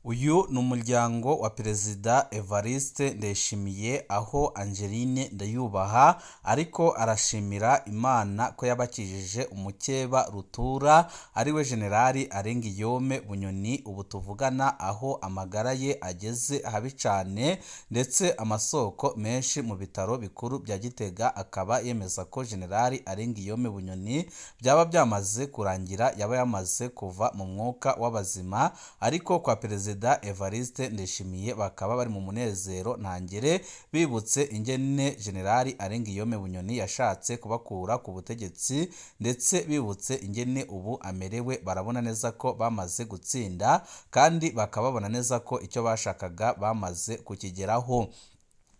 Uyu ni umuryango wa Perezida Evariste Ndayishimiye, aho Angeline Ndayubaha ariko arashimira Imana ko yabakijije umukeba rutura, ariwe Generali Arengiyome Bunyoni. Ubu tuvugana aho amagara ye ageze habi cyane, ndetse amasoko menshi mu bitaro bikuru bya Gitega akaba yemeza ko Generali Arengiyome Bunyoni byaba byamaze kurangira, yaba yamaze kuva mu mwuka w'abazima. Ariko kwa Perezida Evariste Ndayishimiye bakaba bari mu munezero ntangere, bibutse ingene Generali Arengiyome Bunyoni yashatse kubakura ku butegetsi, ndetse bibutse ingene ubu amerewe. Barabona neza ko bamaze gutsinda, kandi bakaba babona neza ko icyo bashakaga bamaze kukigeraho.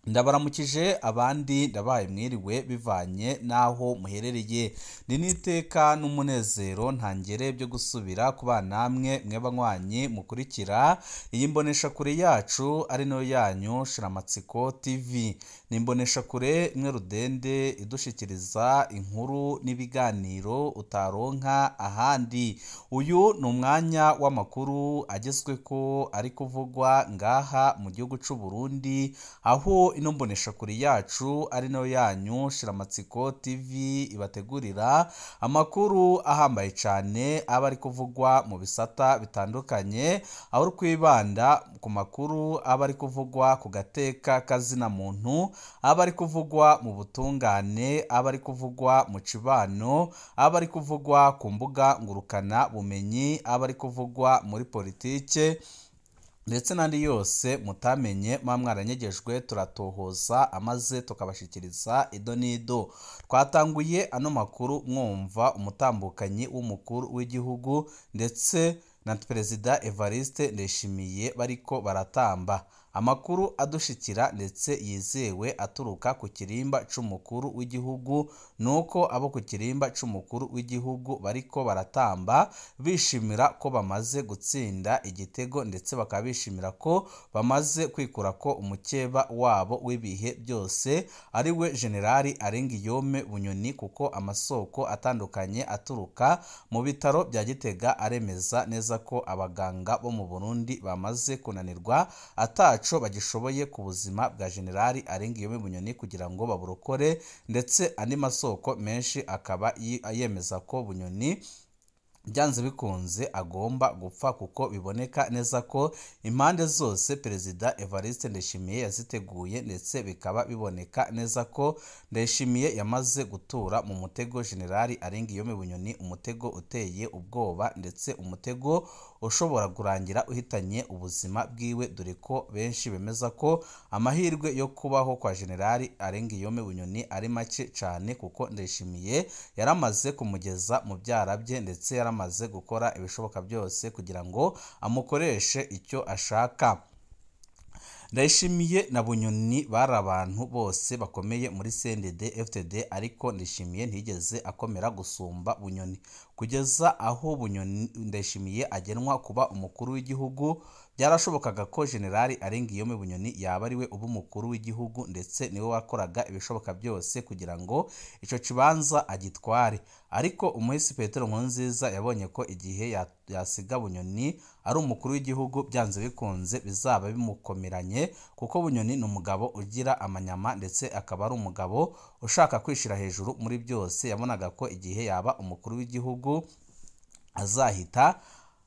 Ndabaramukije abandi ndabahaye mwiriwe bivanye n'aho muherereye. Ni n'iteka n'umunezero ntangere byo gusubira ku bana namwe mwe banywanyi mukurikira iyi mboneshakure yacu ari nayo yanyu Shiramatsiko TV. Ni imboneshakure imwe rudende idushikiriza inkuru n'ibiganiro utaronka ahandi. Uyu ni umwanya w'amakuru agezweko ari kuvugwa ngaha mu gihugu c'u Burundi, aho ino mboneshakure yacu ari nayo yanyu Shiramatsiko TV ibategurira amakuru ahambaye cyane aba ari kuvugwa mu bisata bitandukanye, aho kwibanda ku makuru aba ari kuvugwa ku gateka kazina muntu, aba ari kuvugwa mu butungane, aba ari kuvugwa mu cibano, aba ari kuvugwa ku mbuga ngurukana bumenyi, aba ari kuvugwa muri politike, ndetse n'andi yose mutamenye muba mwaranyegejwe. Turatohoza amaze tukabashikiriza ido n'ido. Twatanguye ano makuru mwumva umutambukanyi w'umukuru w'igihugu ndetse na Perezida Evariste Ndayishimiye bariko baratamba. Amakuru adushikira ndetse yizewe aturuka ku kirimba c'umukuru w'igihugu nuko abo ku kirimba c'umukuru w'igihugu bariko baratamba bishimira ko bamaze gutsinda igitego, ndetse bakaba bishimira ko bamaze kwikura ko umukeba wabo w'ibihe byose ariwe Generali Arengiyome Bunyoni, kuko amasoko atandukanye aturuka mu bitaro bya Gitega aremeza neza ko abaganga bo mu Burundi bamaze kunanirwa ataco bagishoboye ku buzima bwa Generali Arengiyome Bunyoni kugira ngo baburokore, ndetse andi masoko menshi akaba yemeza ko Bunyoni byanze bikunze agomba gupfa, kuko biboneka neza ko impande zose Perezida Evariste Ndayishimiye yaziteguye, ndetse bikaba biboneka neza ko Ndayishimiye yamaze gutura mu mutego Generali Arengiyome Bunyoni, umutego uteye ubwoba ndetse umutego ushobora kurangira uhitanye ubuzima bwiwe, dore ko benshi bemeza ko amahirwe yo kubaho kwa Generali Arengiyome Bunyoni ari make cyane, kuko Ndayishimiye yaramaze kumugeza mu byara bye, ndetse yaramaze gukora ibishoboka byose kugira ngo amukoreshe icyo ashaka. Ndayishimiye na Bunyoni bari abantu bose bakomeye muri CNDD FDD, ariko Ndayishimiye ntiyigeze akomera gusumba Bunyoni kugeza aho Bunyoni Ndayishimiye agenwa kuba umukuru w'igihugu. Byarashobokaga ko Generali Arengiyome Bunyoni yaba ariwe uba umukuru w'igihugu, ndetse niwe wakoraga ibishoboka byose kugira ngo ico kibanza agitware. Ariko umuhisi Petero Nkurunziza yabonye ko igihe yasiga Bunyoni ari umukuru w'igihugu byanze bikunze bizaba bimukomeranye, kuko Bunyoni ni umugabo ugira amanyama ndetse akaba ari umugabo ushaka kwishira hejuru muri byose. Yabonaga ko igihe yaba umukuru w'igihugu azahita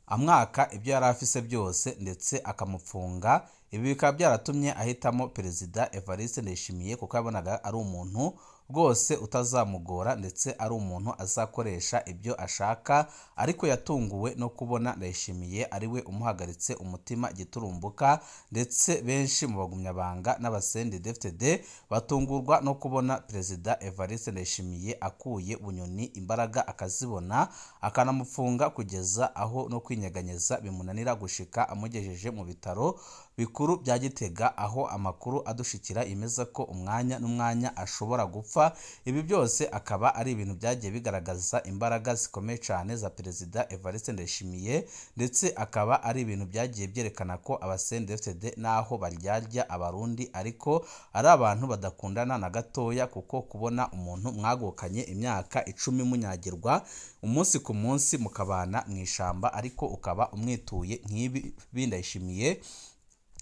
amwaka ibyo yari afise byose ndetse akamupfunga. Ibi bikaba byaratumye ahitamo Perezida Evariste Ndayishimiye, kuko yabonaga ari umuntu rwose utazamugora ndetse ari umuntu azakoresha ibyo ashaka. Ariko yatunguwe no kubona Ndayishimiye ariwe umuhagaritse umutima giturumbuka, ndetse benshi mu bagumyabanga n'abasendi FDD batungurwa no kubona Perezida Evariste Ndayishimiye akuye Bunyoni imbaraga akazibona, akanamupfunga kugeza aho no kwinyeganyeza bimunanira gushika amugejeje mu bitaro bikuru bya Gitega, aho amakuru adushikira yemeza ko umwanya n'umwanya ashobora gupfa. Ibi byose akaba ari ibintu byagiye bigaragaza imbaraga zikomeye cyane za Perezida Evariste Ndayishimiye, ndetse akaba ari ibintu byagiye byerekana ko aba CNDD-FDD naho baryarya abarundi ariko ari abantu badakundana na gatoya, kuko kubona umuntu mwagukanye imyaka 10 munyagirwa umunsi ku munsi mukabana mu ishamba, ariko ukaba umwituye nk'ibi Ndayishimiye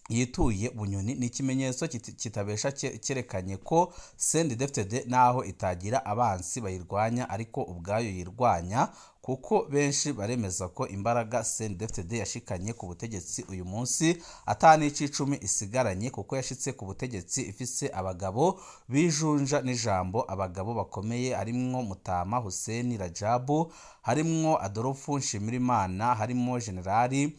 yituye Bunyoni, ni ikimenyetso kitabesha cyerekanye ko CNDD-FDD naho itagira abansi bayirwanya ariko ubwayo yirwanya, kuko benshi baremeza ko imbaraga CNDD-FDD yashikanye ku butegetsi uyu munsi atani icumi isigaranye, kuko yashitse ku butegetsi ifise abagabo bijunja n'ijambo, abagabo bakomeye harimwo Mutama Hussein Rajabu, harimwo Adolphe Nshimirimana, harimo Generali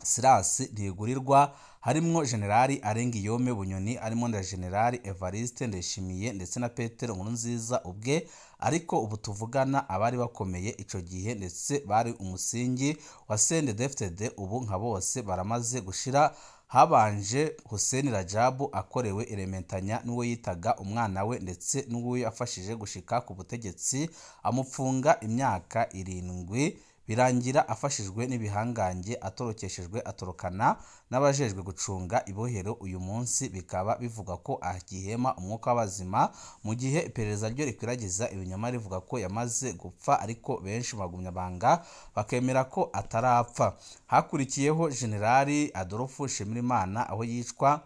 Silas Ntigurirwa, harimwo Generali Arengiyome Bunyoni, harimo na Generali Evariste Ndayishimiye ndetse na Petero Nkurunziza ubwe. Ariko ubu tuvugana abari bakomeye ico gihe ndetse bari umusingi wa CNDD-FDD ubu nka bose baramaze gushira. Habanje Hussein Rajabu akorewe irementanya n'uwo yitaga umwana we ndetse n'uwo yafashije gushika ku butegetsi, amupfunga imyaka 7, birangira afashijwe n'ibihangange atorokeshejwe atorokana n'abajejwe gucunga ibohero. Uyu munsi bikaba bivuga ko agihema umwuka w'abazima, mu gihe iperereza ryo rikwiragiza ibinyoma rivuga ko yamaze gupfa, ariko benshi bagumya banga bakemera ko atarapfa. Hakurikiyeho Generali Adolphe Nshimirimana, aho yicwa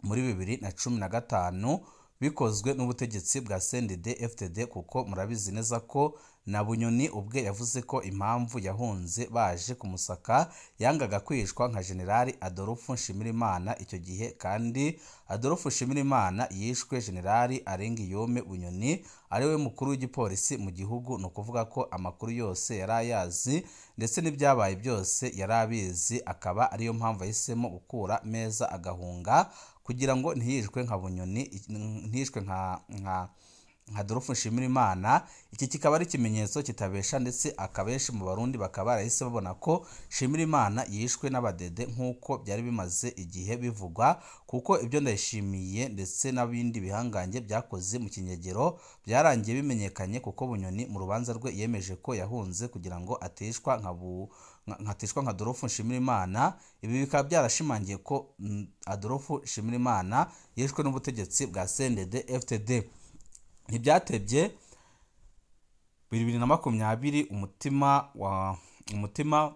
muri 2015 bikozwe n'ubutegetsi bwa CNDD-FDD, kuko murabizi neza ko na Bunyoni ubwe yavuze ko impamvu yahunze baje kumusaka yangaga kwicwa nka Generali Adolphe Nshimirimana. Icyo gihe kandi Adolphe Nshimirimana yishwe Generali Arengiyome Bunyoni ari we mukuru w'igipolisi mu gihugu, ni ukuvuga ko amakuru yose yari ayazi ndetse n'ibyabaye byose yari abizi, akaba ariyo mpamvu yahisemo gukura meza agahunga kugira ngo ntiyishwe nka Bunyoni, ntiyishwe nka Adolphe Nshimirimana. Iki kikaba ari ikimenyetso kitabesha, ndetse akabenshi mu Barundi bakaba barahise babona ko Nshimirimana yishwe n'abadede nk'uko byari bimaze igihe bivugwa, kuko ibyo Ndayishimiye ndetse n'abindi bihangange byakoze mu kinyegero byarangiye bimenyekanye, kuko Bunyoni mu rubanza rwe yemeje ko yahunze kugira ngo atishwa nka Adolphe Nshimirimana. Ibi bikaba byarashimangiye ko Adolphe Nshimirimana yishwe n'ubutegetsi bwa CNDD-FDD. Ntibyatebye 2020 umutima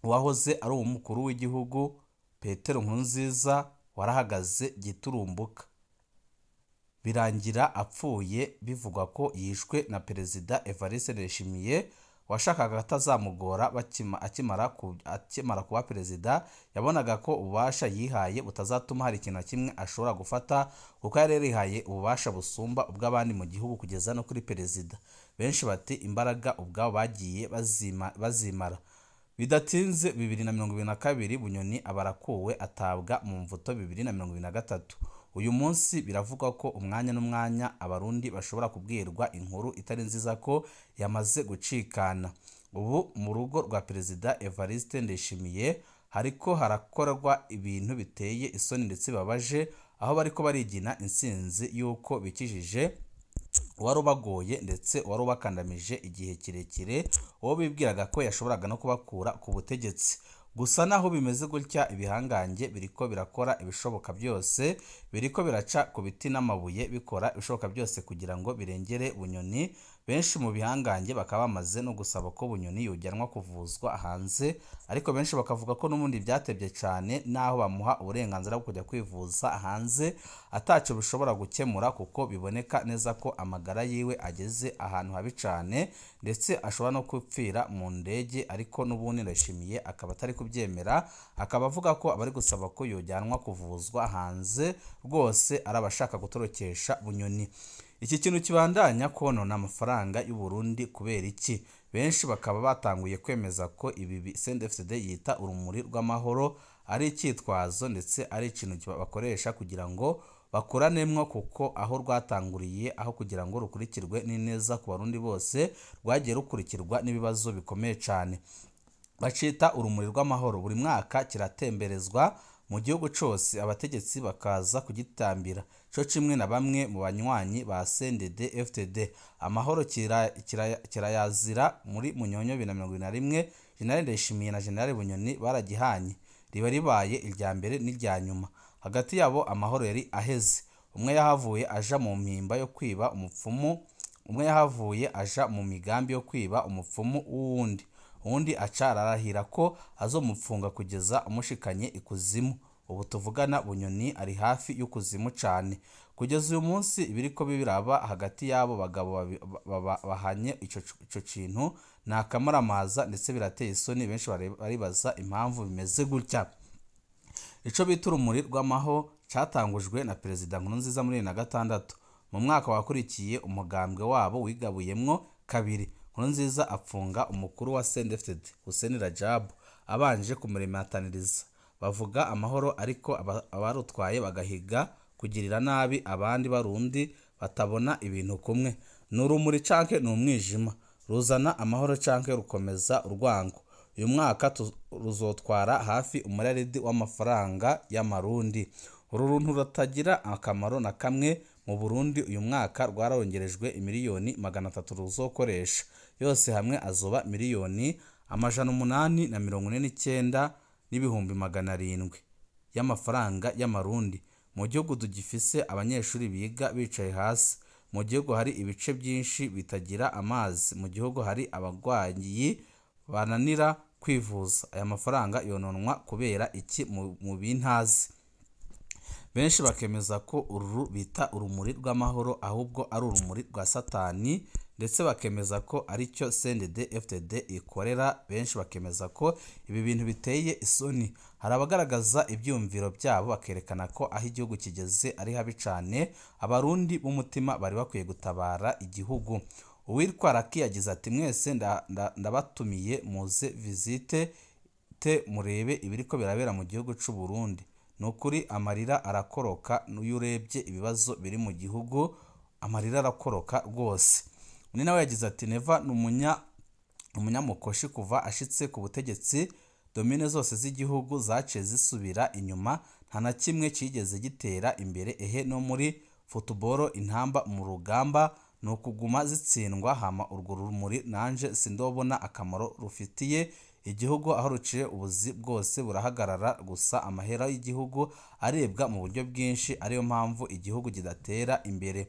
wahoze ari umukuru w'igihugu Petero Nkurunziza warahagaze giturumbuka, birangira apfuye, bivugwa ko yishwe na Perezida Evariste Ndayishimiye washakaga atazamugora akimara kuba perezida. Yabonaga ko ububasha yihaye butazatuma hari ikintu na kimwe ashobora gufata, kuko yari yarihaye ububasha busumba ubw'abandi mu gihugu kugeza no kuri perezida. Benshi bati imbaraga ubwabo bagiye bazimara. Bidatinze 2022 Bunyoni abarakuwe atabwa mu mvuto 2023. Uyu munsi biravugwa ko umwanya n'umwanya abarundi bashobora kubwirwa inkuru itari nziza ko yamaze gucikana. Ubu mu rugo rwa Perezida Evariste Ndayishimiye hariko harakorwa ibintu biteye isoni ndetse bibabaje, aho bariko barigina intsinzi y'uko bikijije wari ubagoye ndetse wari ubakandamije igihe kirekire, uwo bibwiraga ko yashoboraga no kubakura ku butegetsi. Gusa naho bimeze gutya, ibihangange biriko birakora ibishoboka byose, biriko biraca ku biti n'amabuye, bikora ibishoboka byose kugira ngo birengere Bunyoni. Benshi mu bihangange bakaba bamaze no gusaba ko Bunyoni yojyanwa kuvuzwa hanze, ariko benshi bakavuga ko n'ubundi byatebye cyane, naho bamuha uburenganzira bwo kujya kwivuza hanze ataco bishobora gukemura, kuko biboneka neza ko amagara yiwe ageze ahantu habi cyane, ndetse ashobora no gupfira mu ndege. Ariko n'ubundi Ndayishimiye akaba atari kubyemera, akaba avuga ko abari gusaba ko yojyanwa kuvuzwa hanze rwose ari abashaka gutorokesha Bunyoni. Iki kintu kibandanya konona amafaranga y'u Burundi kubera iki? Benshi bakaba batanguye kwemeza ko ibi CNDD-FDD yita urumuri rw'amahoro ari icyitwazo, ndetse ari ikintu bakoresha kugira ngo bakuranemo, kuko aho rwatanguriye aho kugira ngo rukurikirwe n'ineza ku Barundi bose, rwagiye rukurikirwa n'ibibazo bikomeye cyane. Bacita urumuri rw'amahoro. Buri mwaka kiratemberezwa mu gihugu cose, abategetsi bakaza kugitambira co kimwe na bamwe mu banywanyi ba CNDD FDD. Amahoro kirayazira muri Munyonyo 2021. General Ndayishimiye na General Bunyoni baragihanye, riba ribaye irya mbere n'irya nyuma hagati yabo. Amahoro yari aheze. Umwe yahavuye aja mu mpimba yo kwiba umupfumu, umwe yahavuye aja mu migambi yo kwiba umupfumu w'uwundi, uwundi aca ararahira ko azomupfunga kugeza amushikanye ikuzimu. Ubu tuvugana Bunyoni ari hafi y'ukuzimu cane. Kugeza uyu munsi ibiriko biraba hagati y'abo bagabo bahanye ico kintu ni akamaramaza, ndetse birateye isoni. Benshi baribaza impamvu bimeze gutya. Ico bita urumuri rw'amaho catangujwe na Perezida Nkurunziza muri 2006. Mu mwaka wakurikiye umugambwe wabo wigabuyemwo kabiri, Nkurunziza apfunga umukuru wa CNDD-FDD Hussein Rajab abanje kumuremantaniriza. Bavuga amahoro ariko abarutwaye bagahiga kugirira nabi abandi Barundi batabona ibintu kumwe. Ni urumuri canke ni umwijima? Ruzana amahoro canke rukomeza urwango? Uyu mwaka ruzotwara hafi umuraridi w'amafaranga y'amarundi. Uru runtu rutagira akamaro na kamwe mu Burundi, uyu mwaka rwarongerejwe imiliyoni 300 ruzokoresha. Yose hamwe azoba miliyoni 849 n'ibihumbi 700 y'amafaranga y'amarundi. Mu gihugu tugifise abanyeshuri biga bicaye hasi, mu gihugu hari ibice byinshi bitagira amazi, mu gihugu hari abagwayi bananira kwivuza. Aya mafaranga yononwa kubera iki mu bintazi? Benshi bakemeza ko uru bita urumuri rw'amahoro ahubwo ari urumuri rwa Satani, ndetse bakemeza ko aricyo CNDD FDD ikorera. Benshi bakemeza ko ibi bintu biteye isoni. Hari abagaragaza ibyumviro byabo bakerekana ko aho igihugu kigeze ari habi cane, Abarundi b'umutima bari bakwiye gutabara igihugu. Uwitwa Raki yagize ati: mwese ndabatumiye muze visite te murebe ibiriko birabera mu gihugu c'u Burundi. Nukuri amarira arakoroka n'uyu urebye ibibazo biri mu gihugu, amarira arakoroka rwose. Undi nawe yagize ati: Neva ni umunyamukoshi kuva ashitse ku butegetsi, domine zose z'igihugu zaciye zisubira inyuma, nta na kimwe kigeze gitera imbere. Ehe no muri football intamba mu rugamba ni ukuguma zitsindwa. Hama urwo rumuri nanje sindobona akamaro rufitiye igihugu, aho ruciye ubuzi bwose burahagarara gusa, amahera y'igihugu arebwa mu buryo bwinshi, ariyo mpamvu igihugu kidatera imbere.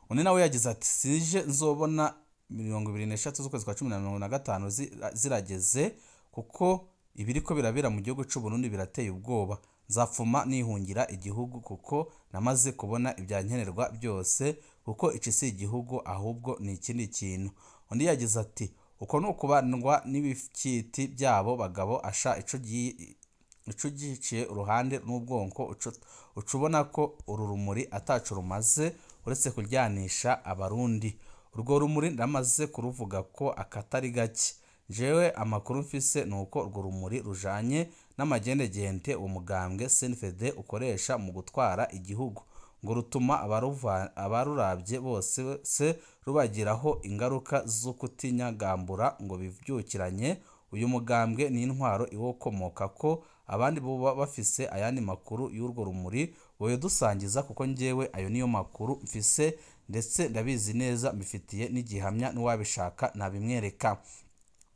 Undi nawe yagize ati: sije nzobona 23 z'ukwezi kwa 10 2025 zirageze, kuko ibiriko birabera mu gihugu c'u Burundi birateye ubwoba. Nzapfuma nihungira igihugu kuko namaze kubona ibyankenerwa byose, kuko iki si igihugu ahubwo ni ikindi kintu. Undi yagize ati: uko ni ukubandwa n'ibikiti byabo bagabo, asha ico giciye uruhande n'ubwonko uca ubona ko uru rumuri ataco rumaze uretse kuryanisha Abarundi. Urwo rumuri ndamaze kuruvuga ko akatari gake. Jewe amakuru mfise nuko urwo rumuri rujanye n'amagendegente uwo mugambwe CNDD ukoresha mu gutwara igihugu, ngo rutuma abaruravye bose se rubagiraho ingaruka zo kutinyagambura ngo bivyukiranye. Uyu mugambwe ni intwaro iwokomoka ko abandi boba bafise ayandi makuru y'urwo rumuri boyodusangiza, kuko njyewe ayo niyo makuru mfise, ndetse ndabizi neza, mbifitiye n'igihamya, n'uwabishaka nabimwereka.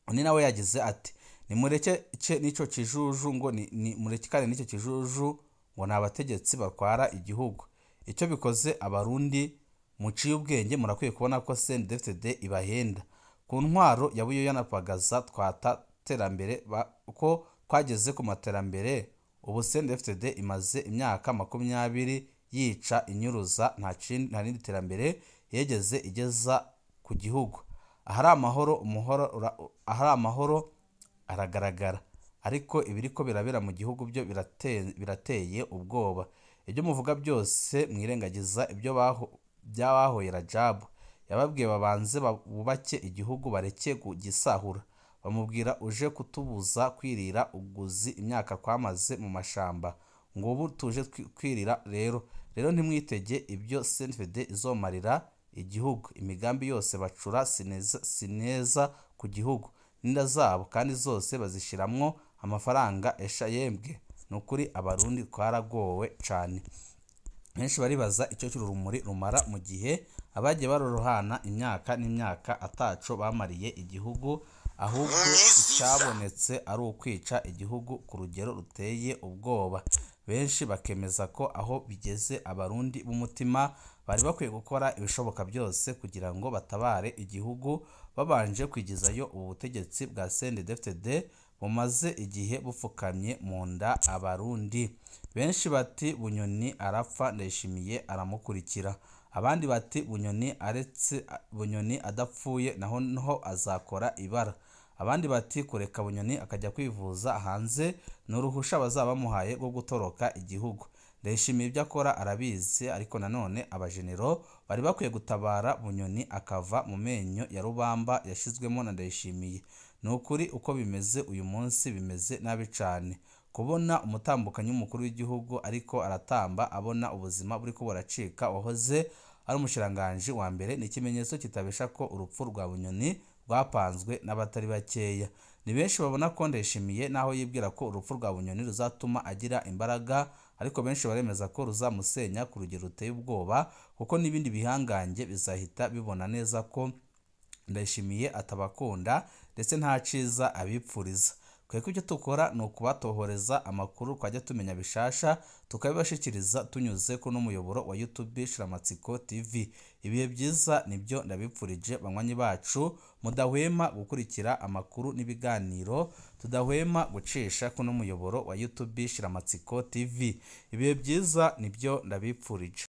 Undi nawe yagize ati: nimureke n'ico kijuju ngo ni mureke kandi n'icyo kijuju ngo ni abategetsi batwara igihugu. Icyo bikoze Abarundi muciye ubwenge murakwiye kubona ko CNDD-FDD ibahenda. Ku ntwaro ya Buyoya na Bagaza twata terambere ko twageze ku materambere. Ubu CNDD-FDD imaze imyaka 20 yica inyuruza, nta rindi terambere yegeze igeza ku gihugu. Ahari amahoro umuhoro, ahari amahoro aragaragara, ariko ibiriko birabera mu gihugu byo birateye ubwoba. Ibyo muvuga byose mwirengagiza ibyo byabahoye Rajabu. Yababwiye babanze bubake igihugu bareke kugisahura. Bamubwira uje kutubuza kwirira uguzi imyaka twamaze mu mashamba, ngo ubu tuje kwirira rero. Rero ntimwitege ibyo CNDD izomarira igihugu. Imigambi yose bacura sineza ku gihugu. n'inda zabo kandi zose bazishiramwo amafaranga esha yembwe. Nukuri Abarundi twaragowe cane. Benshi baribaza icyo cy'urumuri rumara mu gihe abagiye baruruhana imyaka n'imyaka ataco bamariye igihugu, ahubwo Mu minsi iza. icyabonetse ari ukwica igihugu ku rugero ruteye ubwoba. Benshi bakemeza ko aho bigeze Abarundi b'umutima bari bakwiye gukora ibishoboka byose kugira ngo batabare igihugu, babanje kwigizayo ubu butegetsi bwa CNDD-FDD bumaze igihe bupfukamye mu nda Abarundi. Benshi bati Bunyoni arapfa Ndayishimiye aramukurikira, abandi bati Bunyoni aretse Bunyoni adapfuye naho niho azakora ibara, abandi bati kureka Bunyoni akajya kwivuza hanze ni uruhusha bazaba bamuhaye rwo gutoroka igihugu. Ndayishimiye ibyo akora arabizi, ariko nanone abajenero bari bakwiye gutabara Bunyoni akava mu menyo ya rubamba yashizwemo na Ndayishimiye. Ni ukuri uko bimeze uyu munsi bimeze nabi cane. Kubona umutambukanyi w'umukuru w'igihugu ariko aratamba abona ubuzima buriko buracika wahoze ari umushikiranganji wa mbere ni ikimenyetso kitabesha ko urupfu rwa Bunyoni rwapanzwe n'abatari bakeya. Ni benshi babona ko Ndayishimiye naho yibwira ko urupfu rwa Bunyoni ruzatuma agira imbaraga, ariko benshi baremeza ko ruzamusenya ku rugero ruteye ubwoba, kuko n'ibindi bihangange bizahita bibona neza ko Ndayishimiye atabakunda ndetse nta ciza abipfuriza. Twebwe icyo dukora ni ukubatohoreza amakuru twajya tumenya bishasha tukabibashikiriza tunyuze kuri uno muyoboro wa YouTube Shiramatsiko TV. Ibihe byiza nibyo ndabipfurije banywanyi bacu, mudahwema gukurikira amakuru n'ibiganiro tudahwema gucisha kuri uno muyoboro wa YouTube Shiramatsiko TV. Ibihe byiza nibyo ndabipfurije.